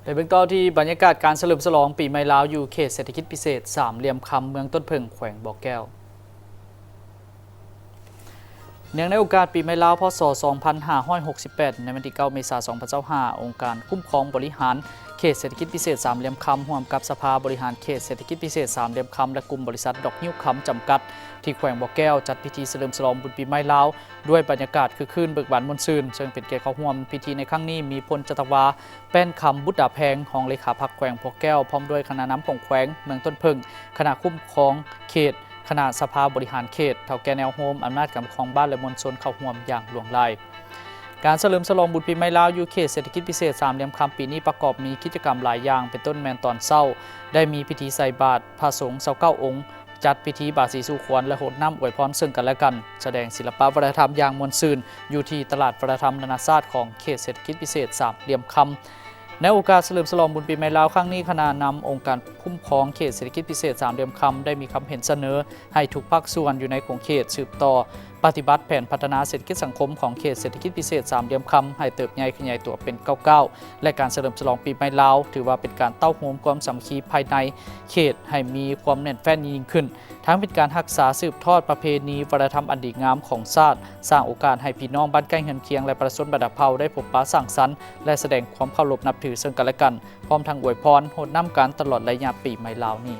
ໄປເບິ່ງຕໍ່ທີ່ບັນຍາກາດການສະເຫຼີມສະຫຼອງປີໃໝ່ລາວ ຢູ່ເຂດເສດຖະກິດພິເສດສາມຫຼ່ຽມຄຳ ເມືອງຕົ້ນເຜິ້ງ ແຂວງບໍ່ແກ້ວ. ເນື່ອງໃນໂອກາດປີໃໝ່ລາວ ພ.ສ. ສອງພັນຫ້າຮ້ອຍຫົກສິບແປດ ໃນວັນທີເກົ້າ ເມສາ ສອງພັນຊາວຫ້າ ອົງການຄຸ້ມຄອງບໍລິຫານເຂດເສດຖະກິດພິເສດສາມຫຼ່ຽມຄຳ ຮ່ວມກັບສະພາບໍລິຫານເຂດເສດຖະກິດພິເສດສາມຫຼ່ຽມຄຳ ແລະ ກຸ່ມບໍລິສັດດອກງິ້ວຄຳຈຳກັດ ທີ່ແຂວງບໍ່ແກ້ວ ຈັດພິທີສະເຫຼີມສະຫຼອງບຸນປີໃໝ່ລາວ ດ້ວຍບັນຍາກາດຄຶກຄື້ນເບີກບານມ່ວນຊື່ນ. ເຊິ່ງເປັນກຽດເຂົ້າຮ່ວມພິທີໃນຄັ້ງນີ້ ມີ ພົນຈັດຕະວາ ແປ້ນຄຳ ບຸດດາແພງ ຮອງເລຂາພັກແຂວງບໍ່ແກ້ວ ພ້ອມດ້ວຍຄະນະນຳຂອງແຂວງ, ເມືອງຕົ້ນເຜິ້ງ, ຄະນະຄຸ້ມຄອງເຂດ, ຄະນະສະພາບໍລິຫານເຂດ, ເຖົ້າແກ່ແນວໂຮມ, ອຳນາດການປົກຄອງບ້ານ ແລະ ມວນຊົນເຂົ້າຮ່ວມຢ່າງຫຼວງຫຼາຍ. ການສະເຫຼີມສະຫຼອງບຸນປີໃໝ່ລາວ ຢູ່ເຂດເສດຖະກິດພິເສດສາມຫຼ່ຽມຄຳປີນີ້ ປະກອບມີກິດຈະກຳຫຼາຍຢ່າງ ເປັນຕົ້ນແມ່ນຕອນເຊົ້າ ໄດ້ມີພິທີໃສ່ບາດພະສົງຊາວເກົ້າອົງ, ຈັດພິທີບາສີສູ່ຂວັນ ແລະ ຫົດນ້ຳອວຍພອນເຊິ່ງກັນແລະກັນ, ສະແດງສິລະປະວັດທະນະທຳຢ່າງມ່ວນຊື່ນ ຢູ່ທີ່ຕະຫຼາດວັດທະນະທຳນານາຊາດຂອງເຂດເສດຖະກິດພິເສດສາມຫຼ່ຽມຄຳ. ໃນໂອກາດສະເຫຼີມສະຫຼອງບຸນປີໃໝ່ລາວຄັ້ງນີ້, ຄະນະນຳອົງການຄຸ້ມຄອງເຂດເສດຖະກິດພິເສດສາມຫຼ່ຽມຄຳ ໄດ້ມີຄຳເຫັນສະເໜີໃຫ້ທຸກພາກສ່ວນຢູ່ໃນຂົງເຂດສືບຕໍ່ປະຕິບັດແຜນພັດທະນາເສດຖະກິດສັງຄົມຂອງເຂດເສດຖະກິດພິເສດສາມຫຼ່ຽມຄຳ ໃຫ້ເຕີບໃຫຍ່ຂະຫຍາຍຕົວເປັນກ້າວໆ ແລະ ການສະເຫຼີມສະຫຼອງປີໃໝ່ລາວ ຖືວ່າເປັນການເຕົ້າໂຮມຄວາມສາມັກຄີພາຍໃນເຂດໃຫ້ມີຄວາມແໜ້ນແຟ້ນຍິ່ງຂຶ້ນ, ທັງເປັນການຮັກສາສືບທອດປະເພນີວັດທະນະທຳອັນດີງາມຂອງຊາດ, ສ້າງໂອກາດໃຫ້ພີ່ນ້ອງບ້ານໃກ້ເຮືອນຄຽງ ແລະ ປະຊາຊົນບັນດາເຜົ່າໄດ້ພົບປະສັງສັນ ແລະ ສະແດງຄວາມເຄົາລົບນັບຖືເຊິ່ງກັນແລະກັນ, ພ້ອມທັງອວຍພອນ ຫົດນ້ຳກັນຕະຫຼອດໄລຍະປີໃໝ່ລາວນີ້.